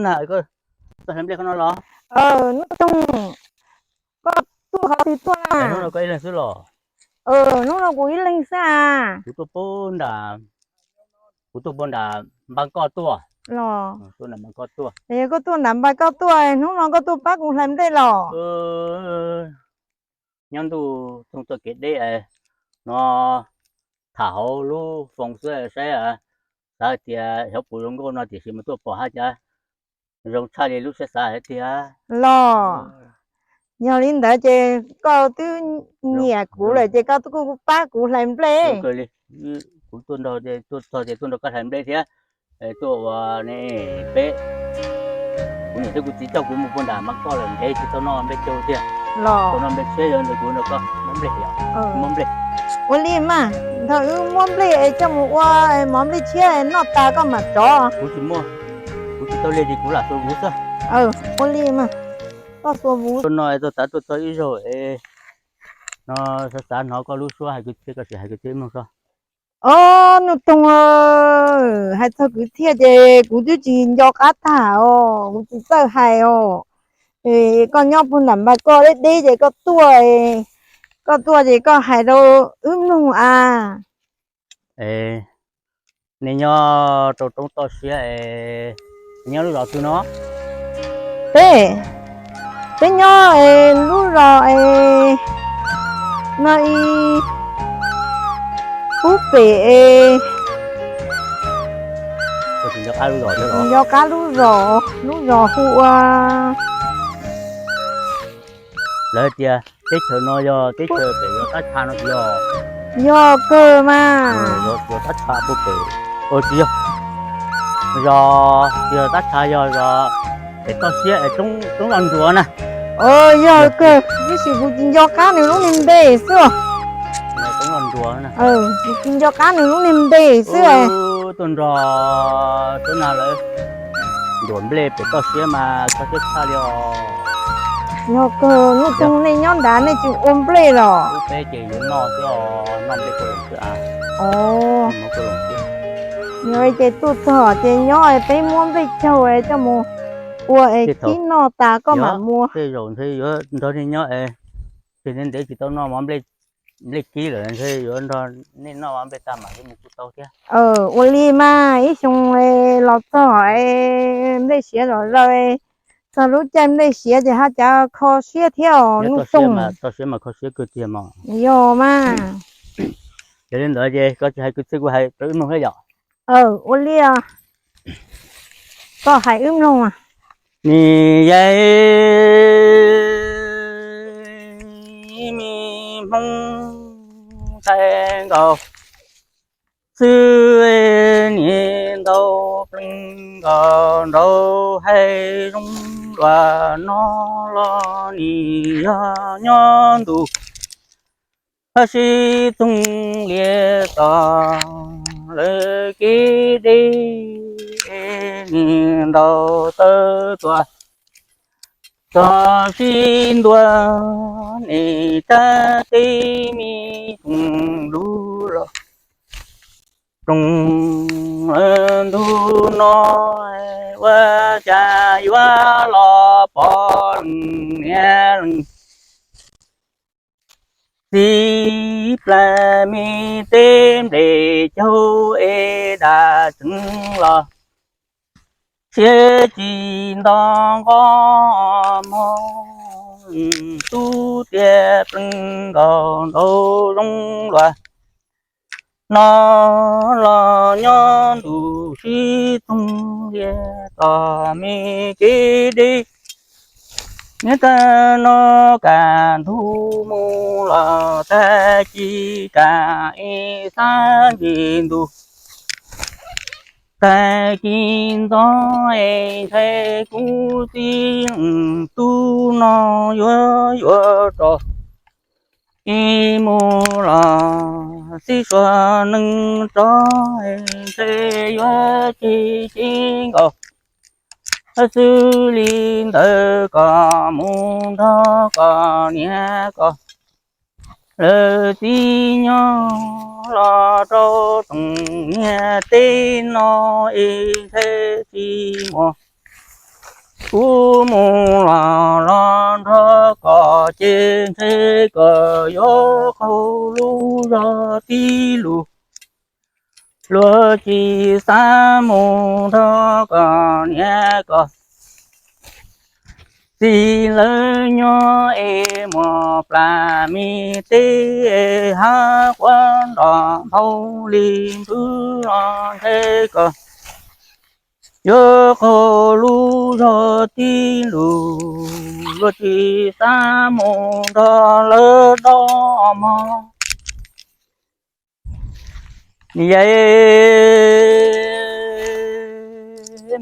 Na, koj txawj hlais nplej qhov no los? Hnub Toog, koj tuaj qhov twg tuaj na? Hnub no koj ib leeg xwb los? Hnub no kuv ib leeg xwb a. Kuv tuaj puag nram, kuv tuaj puag nram Npas Koj tuaj. Los, tuaj nram Npas Koj tuaj. Es koj tuaj nram Npas Koj tuaj, hnub no koj tuaj pab kuv hlais nplej los? Nyob ntuj thooj txoj kev deb no, tham hauv lub foos xwb saib, xav hais tias xyov puas zoo nkauj no tiam sis mas tuaj pom haj cas zoo tshaj li lub siab xav hais tiag. Los, yog li ntawd ces koj twb nyiam kuv lawm ces koj kuj pab kuv hlais nplej. Kuv tuaj nrog, tuaj txog ces tuaj nrog koj hlais nplej thiab. Tuaj ua ne, peb, kuv niam thiab kuv txiv coj kuv mus puag nram Npas Koj lawm, ntev tsis tau noj nplej caug tiag. Los, tau noj nplej tshiab, yog ntawd kuv nrog koj muab nplej, muab nplej. Ua li mas, nrog wb muab nplej es coj mus ua mov nplej tshiab noj tas koj mam rov. Kuv tsis muaj, kuv tsis tau lig ces kuv lam xuas vuv xwb. Ua li mas, koj xuas vuv. Tuaj no tuaj tav tuaj txog ib zaug es no xav xav hnov koj lub suab hais kwv txhiaj, koj sim hais kwv txhiaj ib mloog soj. Ob, Nuj Toog, hais txog kwv txhiaj ces kuv twb tsis nco qab tag os, kuv tsis txawj hais os. Koj nyob puag nram Npas Koj deb deb ces koj tuaj, koj tuaj ces koj hais rau wb mloog a. Nej nyob rau roob toj siab es nyob lub zos twg no? Peb, peb nyob lub zos no, ib pub pem es, nco qab lub zos, lub zos hu ua, lawv tias teb chaws no yog teb chaws pem zos Tab Tsha no tsis yog? Yog kawg mas. Zos Tab Tsha pub pem, tsis yog, zos, yog Tab Tsha yog zos pem toj siab es roob Los Nruas na. Yog kawg, tab sis kuv tsis nco qab nws lub niag npe xwb. Kuv tsis nco qab nws lub niag npe xwb. Tuaj nrog Tub Nag lawv nruam nplej pem toj siab mas kho siab tshaj li os. Yog kawg, Nuj Toog, nej nyob nrad nej tsis ua nplej los? Peb ces yuav noj xwb os, noj nplej kauj loos xwb a. Yog ces tuaj txog ces nyob peb muab nplej caug coj mus ua es kib noj tas koj mam mus. Tej zaum ntshe yuav nrog nej nyob es, ces ntev tsis tau noj mov nplej kib lawm, ntshe yuav nrog nej noj mov nplej tag mam li mus kuj tau thiab. Ua li mas ib xyoo los txog nplej siav zom zaws, txog lub caij nplej siav ces haj cav kho siab thiab os Nuj Toog. Txog siab mas kho siab kawg tiag mas. Yog mas. Yog li ntawd ces koj tsis hais kwv txhiaj kuv hais rau wb mloog thiab yom. Ua li, koj hais wb mloog. Nim yog ib me hmoo thaij nkaus xwb, nim ntaus plees nkaus nraug haib zoo luaj no los nim yog nyob ntuj sib txoog lias tos lawv kev deb, nim ntaus taw tuaj txog sib ntua, nim rab teb me toom lub los ploog ntug no, ua cas yuav los pom leej niam leej txiv plas me teb nplej caug es dam tseev los siab tsis nto nqo mog, tub tiaj plees nkaus nraug zoo luaj no los nyob ntuj sib txoog lias tos me kev deb. Niaj tag no kaj ntug mus los tag kis kaj es xab nce ntug, tag kis ntxov es ntshai kuv txiv leej tub no yuav yuav rov ib mus los xib suav neeg rov, ntshai yuav ceg ceg nkaus. Xws li ntawd koj mus nrog koj niam koj lawv txiv nyob los rau tsoom niag teb no es ntshai tsis muaj Kuv mus los los nrog koj ces ntshe koj yuav qaug lub zog tib lus. Luag tsis xav mus nrog koj niam koj txiv lawv nyob es muaj plas me teb es hav quav nroj nphau li npwb los ntshe koj yuav qaug lub zog tib lus. Luag tsis xav mus nrog lawv dob mog. Yaj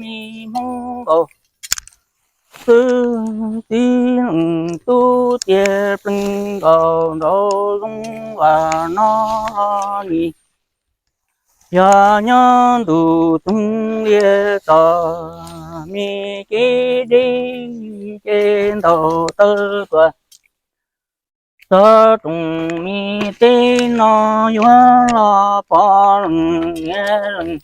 me Hmoob nkaus xwb, txiv leej tub tiag pleeg nkaus nraum zoov uas no los nim yog nyob ntuj txoog liaj txog, me kev deb ces ntaus taw tuaj txog tsoom me teb no yuav los pom leej niam leej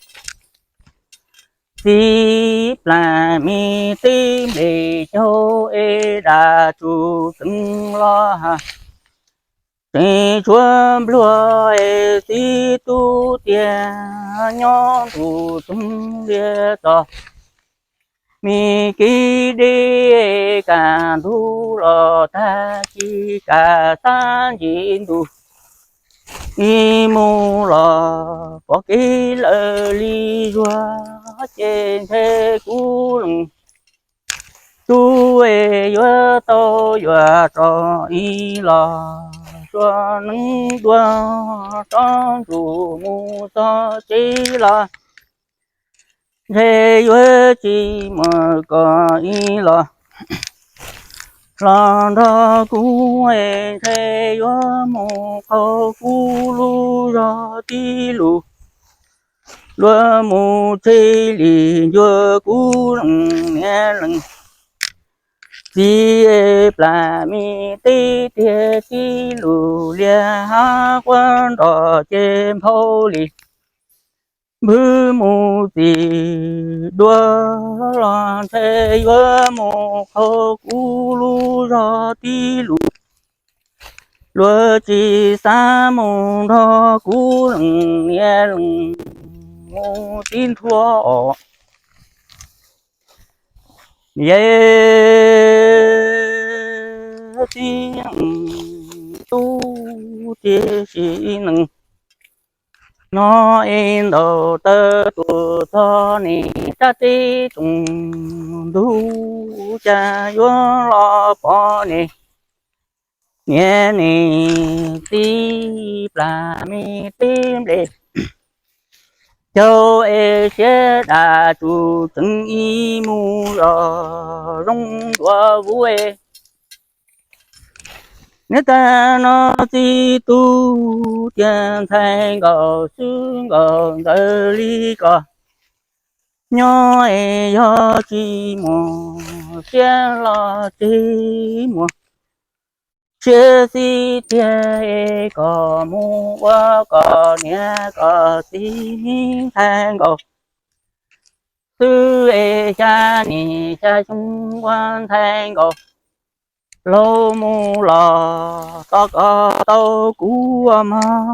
txiv plas me teb nplej caug es daj tsum txeev los ha tseem tshuav npluag es txiv tub tiag nyob ntuj txoog liaj txog, me kev deb kaj ntug los tag kis kaj xab ntsis ntuj ib mus los pom kev lawm li zuag ces ntshe kuv leej tub es yuav tau yuav tso ib los tsuas neeb dua tsob ntsuj mus txog tsev los ntshe yuav tsis muaj koj ib los los nrog kuv es ntshe yuav mus qaug kuv lub zog tib lus. Luag mus tsheb li ncua kuv leej niam leej txiv plas me teb tiag tib lus liaj hav quav nroj ces nphau li npwb mus txij duav los ntshe yuav mus qaug kuv lub zog tib lus. Luag tsis xav mus nrog kuv leej niam leej mus tib nrhuav os. Yaj txiv tub tiag sim neej no es ntaus taw tuaj txog niam sab teb tsoom ntug cas yuav los pom niam niam txiv plas me teb nplej caug es siab daj tsum txeev ib mus los zoo dua vuv es. Niaj tag no txiv tub tiag ntxhais nkaus xwb nkaus ntxawm li koj nyob es yog tsis muaj siab los tsis muaj siab xij tiag es koj mus ua koj niam koj txiv me ntxhais nkaus xwb es xya niam xya xyoo ua ntxhais nkaus laus mus los tos koj tau kuv ua mog.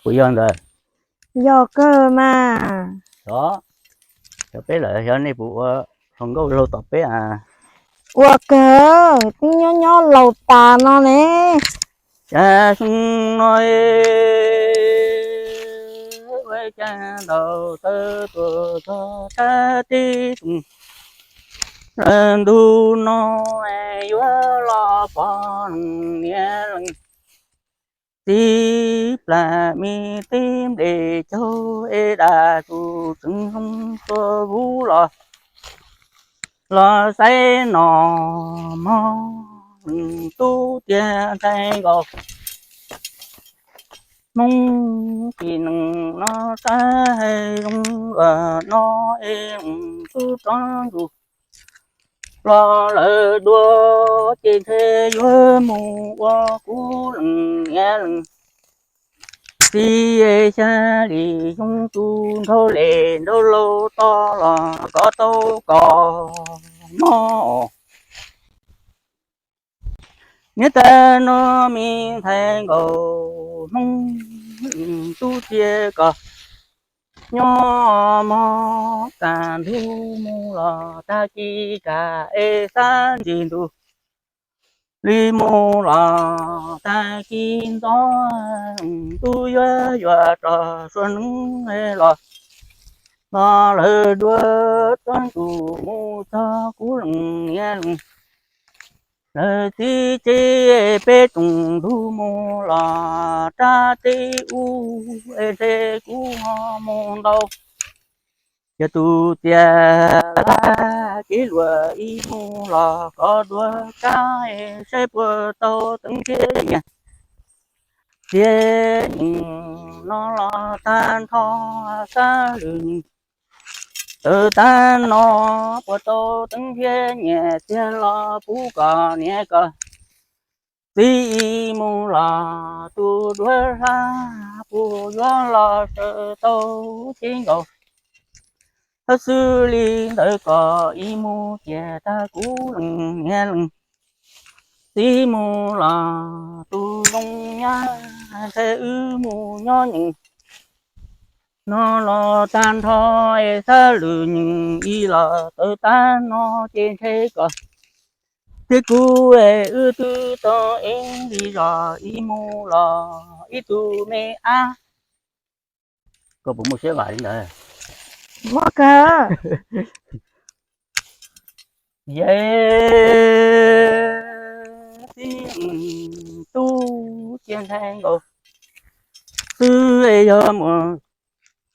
Puas yog ntawd? Yog kawg mas. Xyov, xyov peb lawm xyov nej puas ua hluas nkauj laug tom peb a. Ua kawg, twb nyob nyob laus tas no ne. Cas xyoo no ua cas ntaus taw tuaj txog sab teb tsoom, ntuj no yuav los pom leej niam leej txiv plas me teb nplej caug es daj tsum tseem zoo tua vuv los los saib no mog. Leej tub tiag ntxhais nkaus Hmoob txiv neej no saib zoo no es tub tsob ntsuj los lawm dua ces ntshe yuav mus ua kuv leej niam leej txiv xya li zoo tus nraug le nraug laus tod los koj tau koj mob. Niam tais no me ntxhais nkaus Hmoob, tub txiv koj nyob mog, tag ntuj mus los tag kis kaj es xab ntsis ntuj li mus los tag kis ntxov, tub yuav yuav rov suav neeb los no lawv dua tsob ntsuj mus txog kuv leej niam leej. Lawv txiv tsev peb tsoom ntug mus los rab teb ub es ntshe kuv ho mus ntau. Yog tus tias laj kev luag ib mus los koj dua kab saib puas tau teev thiab nyias. Tiam sis no los tag nrho xab lwm, tawm tag no puas tau teev thiab nyias tiag los pub koj niam koj txiv ib mus los tus duav hla puas yuav los sawv tau cev nkaus. Hab xws li ntawd koj ib mus tias tag kuv leej niam leej txiv mus los tus zoo nyab ntshe wb mus nyob nyeem. No los tag nrho es xab lwm nyeem ib los tawm tag no ces ntshe koj thiab kuv es wb twb tau ib li zos ib mus los ib tug me ab. Koj puas muaj siab vam li ntawd? Muaj kawg. Yog txiv tub cia ntshai nkaus xwb, yog mus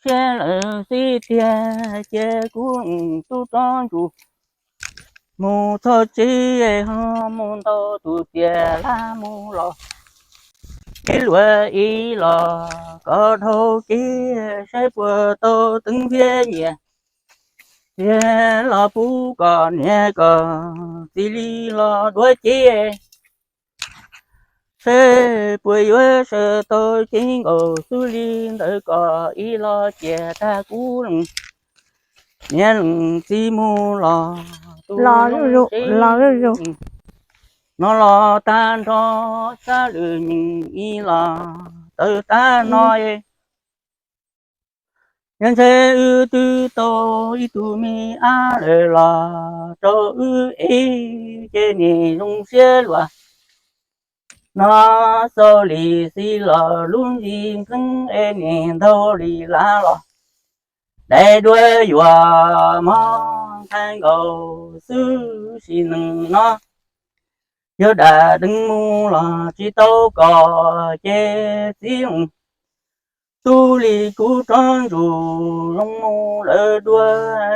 siab lawm xwb tiag ces kuv tub rov ntsus mus txog tsev ho mus ntau tus tias laj mus los kev luag ib los koj dhau kev saib puas tau teev thiab nyias. Tiag los pub koj niam koj txiv li los duav cev, seb puas yuav sawv tau cev nkaus xwb li ntawd koj ib los cia tag kuv leej niam leej txiv mus los tus los zuj zus los zuj zus. No los tag nrho xab lwm nyeem ib los tawm tag no es yog ntshe wb twb tau ib tug me ab lawm los rau wb ev ces nim zoo siab luag. No xaus li xij los lub ntsig nkeeb es nim ntaug li lav los dai duab yuav mob ntshai nkaus xwb sim neej no. Yog dam deev mus los tsis tau koj ces txiv tub li kuv rov ntsus zoo mus lawm dua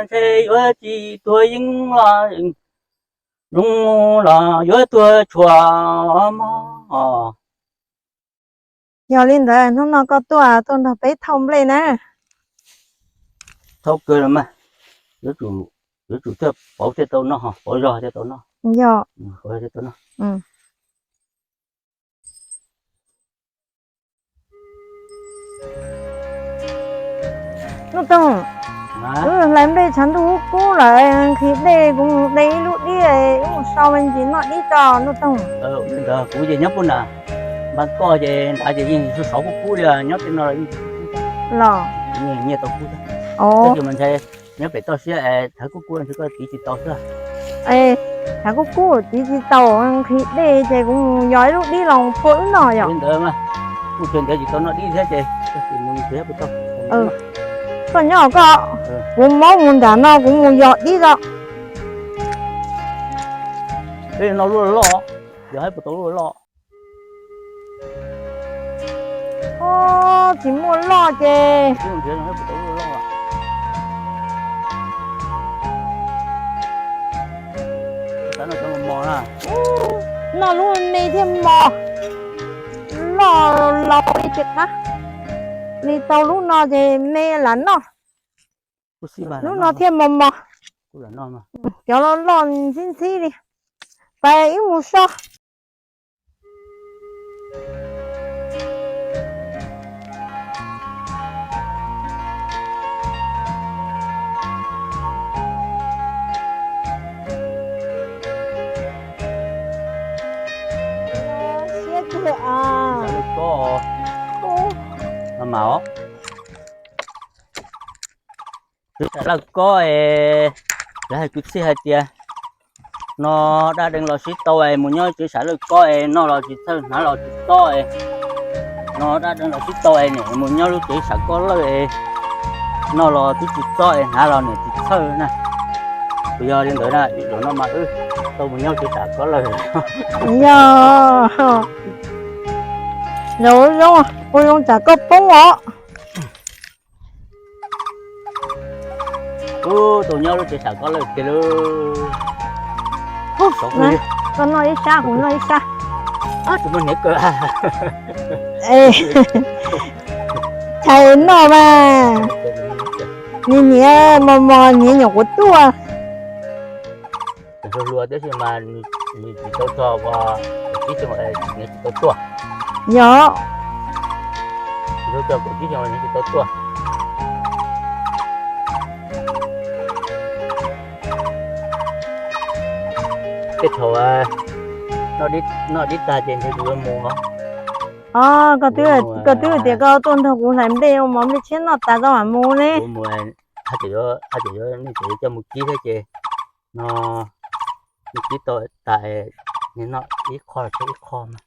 ntshe yuav tsis tuag yeeb los zoo mus los yuav tuag tshuav mob. Yog li ntawd hnub no koj tuaj tuaj nrog peb thauj nplej na. Thauj kawg los mas, yuav tsum thiaj pauv thiaj tau noj, pauv zog thiaj tau noj. Yog. Pauv zog thiaj tau noj. Nuj Toog, wb hlais nplej tshav ntuj kub kub lawm, nqhis dej kuv mus de ib lub dib, wb mus so me ntsis noj dib tso Nuj Toog. Kuv ces nyob puag nram npab koj ces nrad ces yeej sov kub kub li, nyob tej no los yeej los nyiaj tau kub thiab. Tab sis mas ntshe nyob pem toj siab es thav kub kub ntshe koj tiv tsis tau xwb. Thav kub kub tiv tsis tau, nqhis dej ces kuv mus yos ib lub dib los phua wb noj yom. Li ntawd mas, kuj tsis ntev tsis tau noj dib thiab ces mus nrhiav puas tau. Koj nyob koj, kuv mob mus nram no kuv mus yos dib tso. Peb no lub loj, yog hais puas tau lub loj. Tsis muaj loj ces. Noj lub me thiaj mos, loj laus li tsis qab li tau lub no ces me lam noj. Lub no thiaj mos mos, cov loj loj ntxhib ntxhib li. Pais wb mus so. Lawj kob, no mas os, tswv sam lawj kob es, lawv hais kwv txhiaj hais tias no dab deev los sib tau es mus nyob tswv sam lawj kob es noj los tsis txhawj hnav los tsis txob es, no dab deev los sib tau es nim mus nyob lub tswv sam kob lawj es noj los twb tsis txob es hnav los nim tsis txhawj na. Kuv yog li ntawd na, ib zaug no mas wb tau mus nyob tswv sam kob lawj. Yog, yog ua zoo, ua zoo tsam koj poob os. Ub, tau nyob lub tsev sam kob lawj tiag lauj. Koj noj ib sab, kuv noj ib sab. Tsis muaj hniav kaw. Tshais noj mas, nws hniav mos mos hniav nyuam qhuav tuaj. Hluas hluas tab sis mas nws tsis tau txog kaum tsib xyoo es nws tsis tau tuaj. Yog, tsis tau txog kaum tsib xyoo nws tsis tau tuaj. Tej thaum noj dib tag ces ntshe kuv yuav mus. Os, koj twb tias koj tuaj nrog kuv hlais nplej ua mov nplej tshiab noj tas koj mam mus ne. Kuv mus, haj tseem yuav, haj tseem yuav, nej tseem yuav coj mus kib thiab ces no, mus kib tau tas, noj ib qho tseg ib qho mas.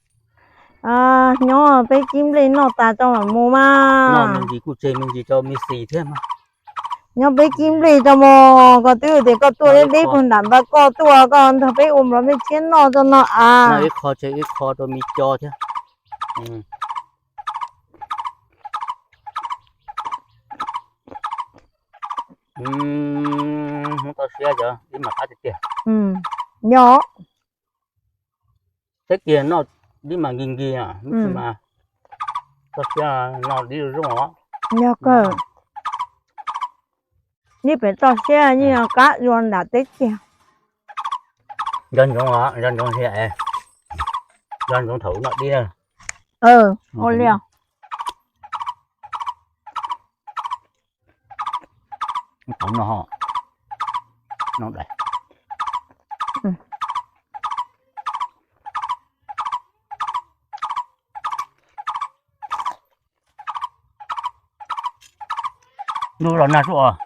Nyob peb kib nplej noj tas tso mam mus mas. Noj me ntsis kuj tseg me ntsis rau me xis thiab mas. Nyob peb kib nplej tso mus, koj twb tias koj tuaj deb deb puag nram npab koj tuaj, koj nrog peb ua mov nplej tshiab noj tso no as. Noj ib qho tseg ib qho rau me co thiab. Hnub toj siab cov dib mas qab tiag tiag. Yog. Teb kiag noj dib mas nkig nkig, hnub tsis mas toj siab noj dib zoo os. Yog kawg. Dib pem toj siab yeej qab dua nram teb kiag. Nco ntsoov os, nco ntsoov thiab, nco ntsoov thaum noj dib. Ua li os. Thaum no, no dais. Ntuj los nag xwb os.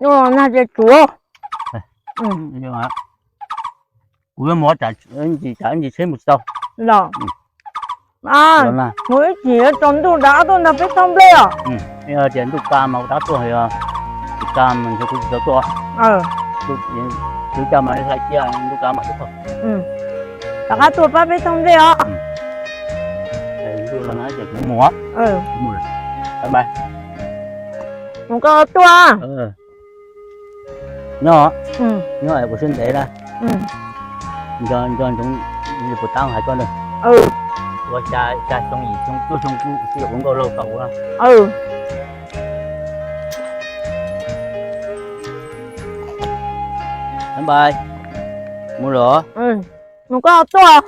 Ntuj los nag ces tsuav. Kuv yuav mus tsam ib ntsis tsheb mus tsis tau. Los, mus ib chim tsaus ntuj rov qab tuaj nrog peb thauj nplej os. Yog tias ntuj kas mas kuv rov qab tuaj, yog tsis kas mas ntshe kuv tsis tau tuaj. Ntuj kas mas hlais cia ntuj kas mam tuaj. Rov qab tuaj pab peb thauj nplej os. Ntuj los nag ces kuv mus. Mus, bye bye. Mus koj tuaj. Nyob, nyob es kuv siab ntev na. Nco, nco ntsoov li puas tab hais koj na. Ua xya, xya xyoo yim xyoo cuaj xyoo kuj tsis ua nkauj laug tau ua. Bye bye. Mus lawm. Mus koj tuaj.